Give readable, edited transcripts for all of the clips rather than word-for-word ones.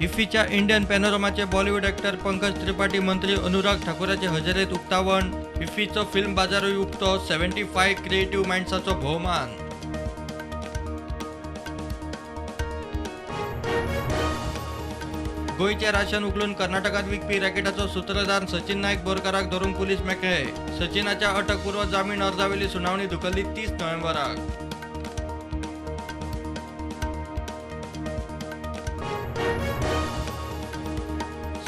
इफ्फीच्या Indian पॅनोरमाचे Bollywood actor Pankaj Tripathi मंत्री अनुराग ठाकूराचे हजेरेत उक्तावण. इफ्फीचो film बाजारूय उक्तो. 75 क्रिएटिव्ह माइंड्साचो भोवमान. गोंयचें राशन उखलून कर्नाटकात विकपी रॅकेटाचो सूत्रधार सचिन नायक बोरकाराक धरूंक पुलीस मेकळे. सचिनाच्या अटकपूर्व जामीन अर्जावेली सुनावणी धुकल्ली 30 नोव्हेंबराक.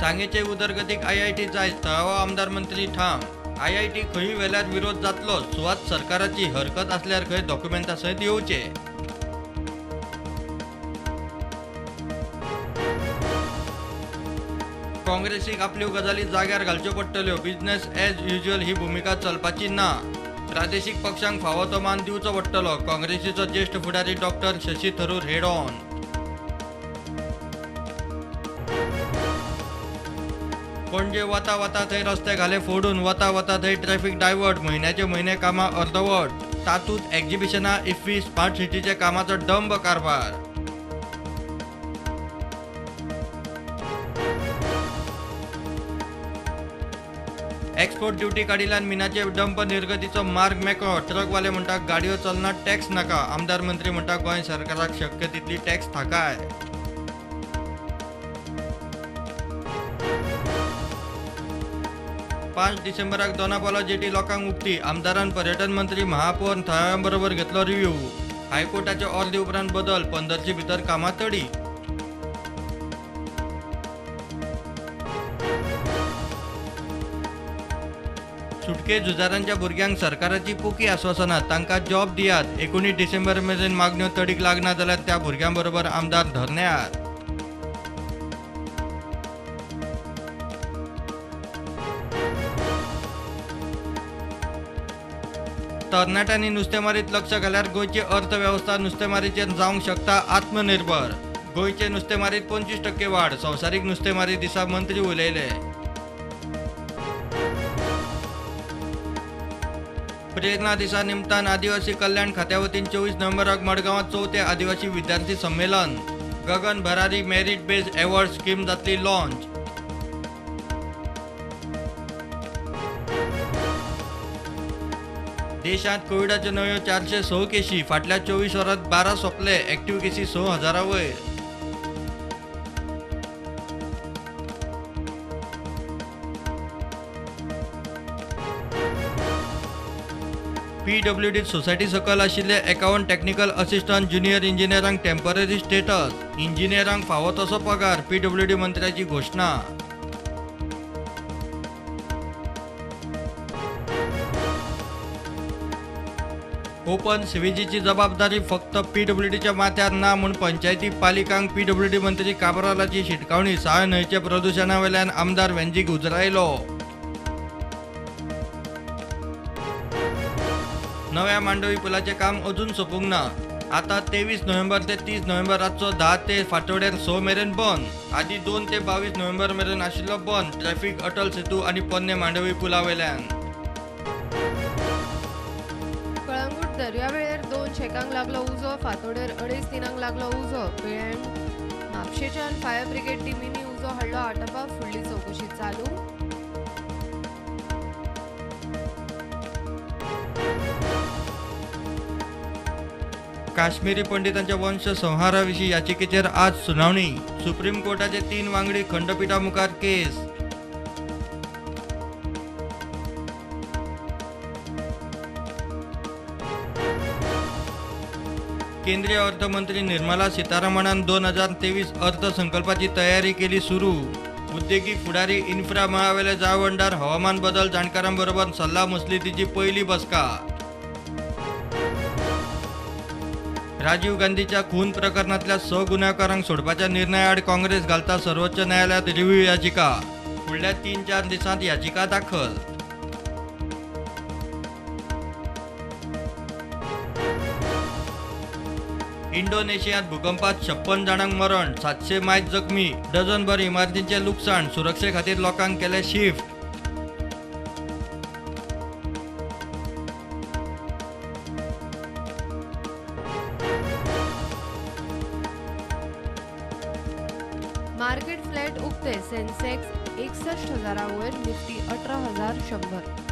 सांगेचे उदरगतीक आयआयटी जाय, थळावो आमदार मंत्री ठाम. आयआयटी खंय व्हेल्यार विरोध जातलो, सुवात सरकाराची, हरकत आसल्यार खंय डॉक्युमेंटा सयत येवचे. काँग्रेसीक आपल्यो गजाली जाग्यार घालच्यो पडटल्यो, बिझनेस एज युज्युअल ही भुमिका चलपाची ना. प्रादेशीक पक्षांक फावो तो मान दिवचो पडटलो, काँग्रेसीचो ज्येष्ठ फुडारी doctor Shashi Tharoor head on. Panaji वता वता थंय रस्ते घाले फोडून, वता वता थंय ट्रॅफिक डायवर्ट, म्हयन्याचे म्हयने कामां अर्दवट, तातूंत एक्झिबिशनां, इफ्फी, स्मार्ट सिटीच्या कामाचो डंब कारभार. एक्सपोर्ट ड्युटी काडिल्ल्यान मिनाचे डंप निर्गतीचो मार्ग मेकळो. ट्रकवाले म्हणटा गाडयो चलना, टॅक्स नाका. आमदार मंत्री म्हणटा गोंय सरकाराक शक्य तितली टॅक्स थाकाय. पांच डिसेंबराक दोनापावला जेटी लोकांक उक्ती. आमदारान पर्यटन मंत्री, महापौर, थळाव्यां बरोबर घेतलो रिव्ह्यू. हायकोर्टाच्या ऑर्दी उपरांत बदल, 15 भितर कामां तडी. सुटके झुजाऱ्यांच्या भुरग्यांक सरकाराची पोकी आश्वासनां, तांकां जॉब दियात. 19 डिसेंबर मेरेन मागण्यो तडीक लागना जाल्यार त्या भुरग्यां बरोबर आमदार धरण्यार. तरणाट्यांनी नुस्तेमारीत लक्ष घाल्यार गोंयची अर्थवेवस्था नुस्तेमारीचेर जावंक शकता आत्मनिर्भर. गोंयचे नुस्तेमारीत 25% वाड, संवसारीक नुस्तेमारी दिसा मंत्री उलयले. प्रेरणा दिसा निमतान आदिवासी कल्याण खात्या वतीन 24 नोव्हेंबराक मडगांवांत चवथे आदिवासी विद्यार्थी संमेलन. Gagan Bharari merit based award scheme जातली लॉन्च. देशांत कोविडाच्यो नव्यो 406 केशी, फाटल्या 24 वरांत 12 सोंपले, एक्टिव्ह केशी 6,000 वयर. पीडब्ल्यूडी सोसायटी सकयल आशिल्ले 51 टेक्निकल असिस्टंट ज्युनियर इंजिनियरांक टेम्पररी स्टेटस, इंजिनियरांक फावो तसो पगार, पीडब्ल्यूडी मंत्र्याची घोशणा. ओपन सिवेजीची जबाबदारी फक्त पीडब्ल्यूडीच्या माथ्यार ना म्हूण पंचायती पालिकांक पीडब्ल्यूडी मंत्री काब्रालाची शिटकावणी. साळ न्हंयच्या प्रदुशणावेल्यान आमदार वेंजीक उजरायलो. नव्या मांडवी पुलाचें काम अजून सोंपूंक ना. आता 23 नोव्हेंबर ते 30 नोव्हेंबर रातचो 10 ते फांतोडेर 6 मेरेन बंद. आदी 2 ते 22 नोव्हेंबर मेरेन आशिल्लो बंद. ट्रॅफिक अटल सेतू आनी पोन्ने मांडवी पुला वेल्यान. कळंगूट दर्यावेळेर 2 शेकांक लागलो उजो. फांतोडेर 3:30 लागलो उजो. पेण म्हापशेच्यान फायर ब्रिगेड टिमींनी उजो हाडलो आटोवपाक. फुडली चवकशी चालू. काश्मीरी पंडितांच्या वंश संहाराविशीं याचिकेचेर आज सुनावणी. सुप्रीम कोर्टाचे 3 वांगडी खंडपीठा मुखार केस. केंद्रीय अर्थमंत्री निर्मला सीतारमणान 2023 अर्थसंकल्पाची तयारी केली सुरू. उद्देगीक फुडारी, इन्फ्रा मळावेले जाळवणदार, हवामान बदल जाणकारांबरोबर सल्लामसलतीची पयली बसका. राजीव गांधीच्या खून प्रकरणांतल्या 6 गुन्यांवकारांक सोडपाच्या निर्णयाआड काँग्रेस घालता सर्वोच्च न्यायालयात रिव्ह्यू याचिका. फुडल्या 3-4 दिसांत याचिका दाखल. इंडोनेशियांत भूकंपात 56 जाणांक मरण, 700 मायत जखमी, डझनभर इमारतींचें लुकसाण. सुरक्षे खातीर लोकांक केलें शिफ्ट. मार्केट फ्लॅट उक्ते. सेन्सेक्स 61,000 वयर, निफ्टी 18,100.